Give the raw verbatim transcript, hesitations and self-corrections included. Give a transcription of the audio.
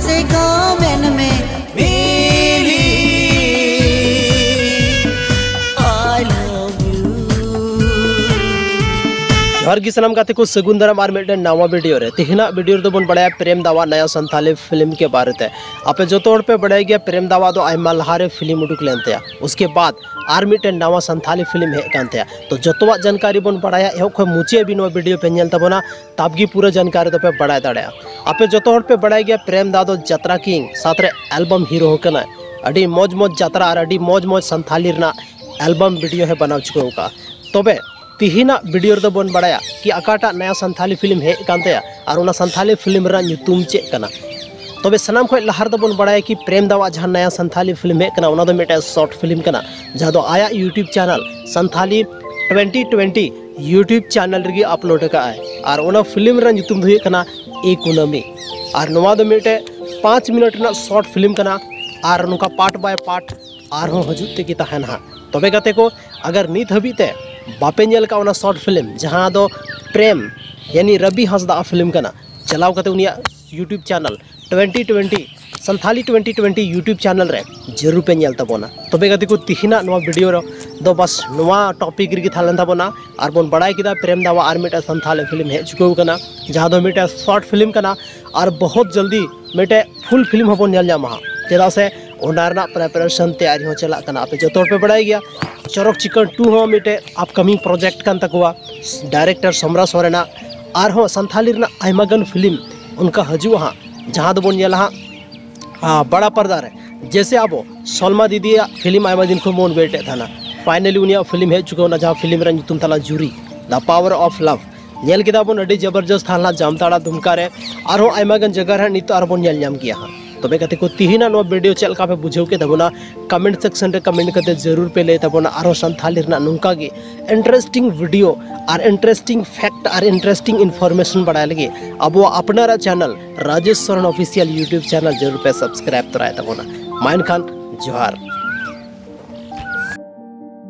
ᱥᱮ ᱜᱚ ᱢᱮᱱ ᱢᱮ ᱵᱤᱞᱤ, I love you. ᱡᱚᱦᱟᱨ ᱜᱮ ᱥᱟᱱᱟᱢ ᱜᱟᱛᱮ ᱠᱚ, ᱥᱟᱹᱜᱩᱱ ᱫᱟᱨᱟᱢ ᱟᱨ ᱢᱤᱫᱴᱮᱱ ᱱᱟᱣᱟ ᱵᱷᱤᱰᱤᱭᱳ ᱨᱮ᱾ ᱛᱮᱦᱮᱧᱟᱜ ᱵᱷᱤᱰᱤᱭᱳ ᱨᱮᱫᱚ ᱵᱚᱱ ᱵᱟᱲᱟᱭᱟ ᱯᱨᱮᱢ ᱫᱟᱣᱟᱜ ᱱᱟᱭᱟ ᱥᱟᱱᱛᱷᱟᱞᱤ ᱯᱷᱤᱞᱢ ᱠᱮ ᱵᱟᱨᱮ ᱛᱮ᱾ ᱟᱯᱮ ᱡᱚᱛᱚ ᱦᱚᱲ ᱯᱮ ᱵᱟᱲᱟᱭ ᱜᱮᱭᱟ ᱯᱨᱮᱢ ᱫᱟᱣᱟᱜ ᱫᱚ ᱟᱭᱢᱟ ᱞᱟᱦᱟᱨᱮ ᱯᱷᱤᱞᱢ ᱩᱰᱩᱠ ᱞᱮᱱ ᱛᱟᱭᱟ᱾ ᱩᱥᱠᱮ ᱵᱟᱫ ᱟᱨ ᱢᱤᱫᱴᱮᱱ ᱱᱟᱣᱟ ᱥᱟᱱᱛᱷᱟᱞᱤ ᱯᱷᱤᱞᱢ ᱦᱮᱡ ᱠᱟᱱ ᱛᱟᱭᱟ᱾ ᱛᱚ ᱡᱚᱛᱚᱣᱟᱜ ᱡᱟᱱᱠᱟᱨᱤ ᱵᱚᱱ ᱵᱟᱲᱟᱭᱟ, ᱮᱦᱚᱵ ᱠᱷᱚᱱ ᱢᱩᱪᱟᱹᱫ ᱦᱟᱹᱵᱤᱡ ᱱᱚᱣᱟ ᱵᱷᱤᱰᱤᱭᱳ ᱯᱮ ᱧᱮᱞ ᱛᱟᱵᱚᱱᱟ, ᱛᱟᱵ ᱜᱮ ᱯᱩᱨᱟᱹ ᱡᱟᱱᱠᱟᱨᱤ ᱫᱚᱯᱮ ᱵᱟᱲᱟᱭ ᱫᱟᱲᱮᱭᱟᱜᱼᱟ᱾ ᱟᱯᱮ ᱡᱚᱛᱚ ᱦᱚᱲ ᱯᱮ ᱵᱟᱲᱟᱭ ᱜᱮᱭᱟ ᱯᱨᱮᱢ ᱫᱟ ᱫᱚ ᱡᱟᱛᱨᱟ ᱠᱤᱝ ᱥᱟᱶᱛᱮ ᱮᱞᱵᱟᱢ ᱦᱤᱨᱳ ᱦᱚᱸ ᱠᱟᱱᱟᱭ᱾ ᱟᱹᱰᱤ ᱢᱚᱡᱽ ᱢᱚᱡᱽ ᱡᱟᱛᱨᱟ ᱟᱨ ᱟᱹᱰᱤ ᱢᱚᱡᱽ ᱢᱚᱡᱽ ᱥᱟᱱᱛᱷᱟᱞᱤ ᱨᱮᱱᱟᱜ ᱮᱞᱵᱟᱢ ᱵᱷᱤᱰᱤᱭᱳ ᱦᱚᱸ ᱵᱮᱱᱟᱣ ᱪᱩᱠᱟᱹᱣ ᱟᱠᱟᱫᱼᱟ᱾ ᱛᱚᱵᱮ ᱛᱤᱦᱤᱧᱟᱜ ᱵᱷᱤᱰᱤᱭᱳ ᱨᱮᱫᱚ ᱵᱚᱱ ᱵᱟᱲᱟᱭᱟ ᱠᱤ ᱚᱠᱟᱴᱟᱜ ᱱᱟᱭᱟ ᱥᱟᱱᱛᱷᱟᱞᱤ ᱯᱷᱤᱞᱢ ᱦᱮᱡ ᱟᱠᱟᱱ ᱛᱟᱭᱟ ᱟᱨ ᱚᱱᱟ ᱥᱟᱱᱛᱷᱟᱞᱤ ᱯᱷᱤᱞᱢ ᱨᱮᱱᱟᱜ ᱧᱩᱛᱩᱢ ᱪᱮᱫ ᱠᱟᱱᱟ᱾ ᱛᱚᱵᱮ ᱥᱟᱱᱟᱢ ᱠᱷᱚᱱ ᱞᱟᱦᱟ ᱨᱮᱫᱚ ᱵᱚᱱ ᱵᱟᱲᱟᱭᱟ ᱠᱤ ᱯᱨᱮᱢ ᱫᱟᱣᱟᱜ ᱡᱟᱦᱟᱸ ᱱᱟᱭᱟ ᱥᱟᱱᱛᱷᱟᱞᱤ ᱯᱷᱤᱞᱢ ᱦᱮᱡ ᱠᱟᱱᱟ, ᱚᱱᱟ ᱫᱚ ᱢᱤᱫᱴᱮᱱ ᱥᱚᱨᱴ ᱯᱷᱤᱞᱢ ᱠᱟᱱᱟ, ᱡᱟᱦᱟᱸ ᱫᱚ ᱟᱭᱟᱜ YouTube channel Santhali twenty twenty YouTube channel ᱨᱮᱜᱮ ᱟᱯᱞᱳᱰ ᱟᱠᱟᱫ ᱟᱭ᱾ ᱟᱨ ᱚᱱᱟ ᱯᱷᱤᱞᱢ ᱨᱮᱱᱟᱜ ᱧᱩᱛᱩᱢ ᱫᱚ ᱦᱩᱭᱩᱜ ᱠᱟᱱᱟ ᱮ ᱠᱩᱱᱟᱹᱢᱤ᱾ ᱟᱨ ᱱᱚᱣᱟ ᱫᱚ ᱢᱤᱫᱴᱮᱡ ᱯᱟᱸᱪ ᱢᱤᱱᱤᱴ ᱨᱮᱱᱟᱜ ᱥᱚᱨᱴ ᱯᱷᱤᱞᱢ ᱠᱟᱱᱟ᱾ ᱟᱨ ᱱᱚᱝᱠᱟ ᱯᱟᱨᱴ ᱵᱟᱭ ᱯᱟᱨᱴ ᱟᱨᱦᱚᱸ ᱦᱤᱡᱩᱜ ᱛᱮᱜᱮ ᱛᱟᱦᱮᱱᱟ ᱦᱟᱸᱜ᱾ ᱛᱚᱵᱮ ᱜᱟᱛᱮ ᱠᱚ, ᱟᱜᱟᱨ ᱱᱤᱛ ᱦᱟᱹᱵᱤᱡ ᱛᱮ ᱵᱟᱯᱮ ᱧᱮᱞ ᱠᱟᱜ ᱚᱱᱟ ᱥᱚᱨᱴ ᱯᱷᱤᱞᱢ ᱡᱟᱦᱟᱸ ᱫᱚ ᱯᱨᱮᱢ ᱭᱟᱱᱤ ᱨᱚᱵᱤ ᱦᱟᱸᱥᱫᱟ ᱯᱷᱤᱞᱢ ᱠᱟᱱᱟ, ᱪᱟᱞᱟᱣ ᱠᱟᱛᱮ ᱩᱱᱤᱭᱟᱜ YouTube channel twenty twenty Santhali twenty twenty YouTube channel ᱨᱮ ᱡᱟᱹᱨᱩᱲ ᱯᱮ ᱧᱮᱞ ᱛᱟᱵᱚᱱᱟ᱾ ᱛᱚᱵᱮ ᱜᱟᱛᱮ ᱠᱚ, ᱛᱤᱦᱤᱧᱟᱜ ᱱᱚᱣᱟ ᱵᱷᱤᱰᱤᱭᱳ ᱨᱮ ᱫᱚ ᱵᱟᱥ ᱱᱚᱣᱟ ᱴᱚᱯᱤᱠ ᱨᱮᱜᱮ ᱛᱟᱦᱮᱸ ᱞᱮᱱ ᱛᱟᱵᱚᱱᱟ᱾ ᱟᱨ ᱵᱚᱱ ᱵᱟᱲᱟᱭ ᱠᱮᱫᱟ ᱯᱨᱮᱢ ᱫᱟᱣᱟᱜ ᱟᱨ ᱢᱤᱫᱴᱮᱱ ᱥᱟᱱᱛᱷᱟᱞᱤ ᱯᱷᱤᱞᱢ ᱦᱮᱡ ᱪᱩᱠᱟᱹᱣ ᱠᱟᱱᱟ, ᱡᱟᱦᱟᱸ ᱫᱚ ᱢᱤᱫᱴᱮᱱ ᱥᱚᱨᱴ ᱯᱷᱤᱞᱢ ᱠᱟᱱᱟ᱾ ᱟᱨ ᱵᱚᱦᱩᱛ ᱡᱚᱞᱫᱤ ᱢᱤᱫᱴᱮᱡ ᱯᱷᱩᱞ ᱯᱷᱤᱞᱢ ᱦᱚᱸᱵᱚᱱ ᱧᱮᱞ ᱧᱟᱢᱟ ᱦᱟᱸᱜ, ᱪᱮᱫᱟᱜ ᱥᱮ ᱚᱱᱟ ᱨᱮᱱᱟᱜ ᱯᱨᱮᱯᱟᱨᱮᱥᱚᱱ ᱛᱮᱭᱟᱨᱤ ᱦᱚᱸ ᱪᱟᱞᱟᱜ ᱠᱟᱱᱟ᱾ ᱟᱯᱮ ᱡᱚᱛᱚ ᱦᱚᱲ ᱯᱮ ᱵᱟᱲᱟᱭ ᱜᱮᱭᱟ ᱪᱚᱨᱚᱠ ᱪᱤᱠᱟᱹᱲ ᱴᱩ ᱦᱚᱸ ᱢᱤᱫᱴᱮᱡ ᱟᱯᱠᱟᱢᱤᱝ ᱯᱨᱚᱡᱮᱠᱴ ᱠᱟᱱ ᱛᱟᱠᱚᱣᱟ᱾ ᱰᱟᱭᱨᱮᱠᱴᱚᱨ ᱥᱚᱢᱨᱟ ᱥᱚᱨᱮᱱᱟᱜ ᱟᱨᱦᱚᱸ ᱥᱟᱱᱛᱷᱟᱞᱤ ᱨᱮᱱᱟᱜ ᱟᱭᱢᱟ ᱜᱟᱱ ᱯᱷᱤᱞᱢ ᱚᱱᱠᱟ ᱦᱤᱡᱩᱜᱼᱟ ᱦᱟᱸᱜ, ᱡᱟᱦᱟᱸ ᱫᱚᱵᱚᱱ ᱧᱮᱞᱟ ᱦᱟᱸᱜ, ᱟ, ᱵᱟᱲᱟ ᱯᱚᱨᱫᱟ ᱨᱮ᱾ ᱡᱮᱥᱮ ᱟᱵᱚ ᱥᱚᱞᱢᱟ ᱫᱤᱫᱤᱭᱟᱜ ᱯᱷᱤᱞᱢ ᱟᱭᱢᱟ ᱫᱤᱱ ᱠᱷᱚᱱ ᱵᱚᱱ ᱣᱮᱴ ᱮᱫ ᱛᱟᱦᱮᱱᱟ, ᱯᱷᱟᱭᱱᱟᱞᱤ ᱩᱱᱤᱭᱟᱜ ᱯᱷᱤᱞᱢ ᱦᱮᱡ ᱪᱩᱠᱟᱹᱣ ᱮᱱᱟ, ᱡᱟᱦᱟᱸ ᱯᱷᱤᱞᱢ ᱨᱮᱱᱟᱜ ᱧᱩᱛᱩᱢ ᱛᱟᱦᱮᱸ ᱞᱮᱱᱟ ᱡᱩᱨᱤ, The Power of Love᱾ ᱧᱮᱞ ᱠᱮᱫᱟ ᱵᱚᱱ ᱟᱹᱰᱤ ᱡᱚᱵᱚᱨᱡᱚᱥᱛ ᱛᱟᱦᱮᱸ ᱞᱮᱱᱟ ᱡᱟᱢᱛᱟᱲᱟ ᱫᱩᱢᱠᱟ ᱨᱮ, ᱟᱨᱦᱚᱸ ᱟᱭᱢᱟ ᱜᱟᱱ ᱡᱟᱭᱜᱟ ᱨᱮ ᱱᱤᱛᱚᱜ ᱟᱨᱦᱚᱸ ᱵᱚᱱ ᱧᱮᱞ ᱧᱟᱢ ᱜᱮᱭᱟ ᱦᱟᱸᱜ᱾ ᱛᱚᱵᱮ ᱜᱟᱛᱮ ᱠᱚ, ᱛᱤᱦᱤᱧᱟᱜ ᱱᱚᱣᱟ ᱵᱷᱤᱰᱤᱭᱳ ᱪᱮᱫ ᱞᱮᱠᱟ ᱯᱮ ᱵᱩᱡᱷᱟᱹᱣ ᱠᱮᱫ ᱛᱟᱵᱚᱱᱟ, ᱠᱚᱢᱮᱱᱴ ᱥᱮᱠᱥᱚᱱ ᱨᱮ ᱠᱚᱢᱮᱱᱴ ᱠᱟᱛᱮ ᱡᱟᱹᱨᱩᱲ ᱯᱮ ᱞᱟᱹᱭ ᱛᱟᱵᱚᱱᱟ᱾ ᱟᱨᱦᱚᱸ ᱥᱟᱱᱛᱷᱟᱞᱤ ᱨᱮᱱᱟᱜ ᱱᱚᱝᱠᱟ ᱜᱮ ᱤᱱᱴᱟᱨᱮᱥᱴᱤᱝ ᱵᱷᱤᱰᱤᱭᱳ ᱟᱨ ᱤᱱᱴᱟᱨᱮᱥᱴᱤᱝ ᱯᱷᱮᱠᱴ ᱟᱨ ᱤᱱᱴᱟᱨᱮᱥᱴᱤᱝ ᱤᱱᱯᱷᱚᱨᱢᱮᱥᱚᱱ ᱵᱟᱲᱟᱭ ᱞᱟᱹᱜᱤᱫ ᱟᱵᱚᱣᱟᱜ ᱟᱯᱱᱟᱨᱟᱜ channel Rajesh Soren official YouTube channel ᱡᱟᱹᱨᱩᱲ ᱯᱮ ᱥᱟᱵᱥᱠᱨᱟᱭᱤᱵ ᱛᱚᱨᱟᱭ ᱛᱟᱵᱚᱱᱟ᱾ ᱢᱟ ᱮᱱᱠᱷᱟᱱ ᱡᱚᱦᱟᱨ᱾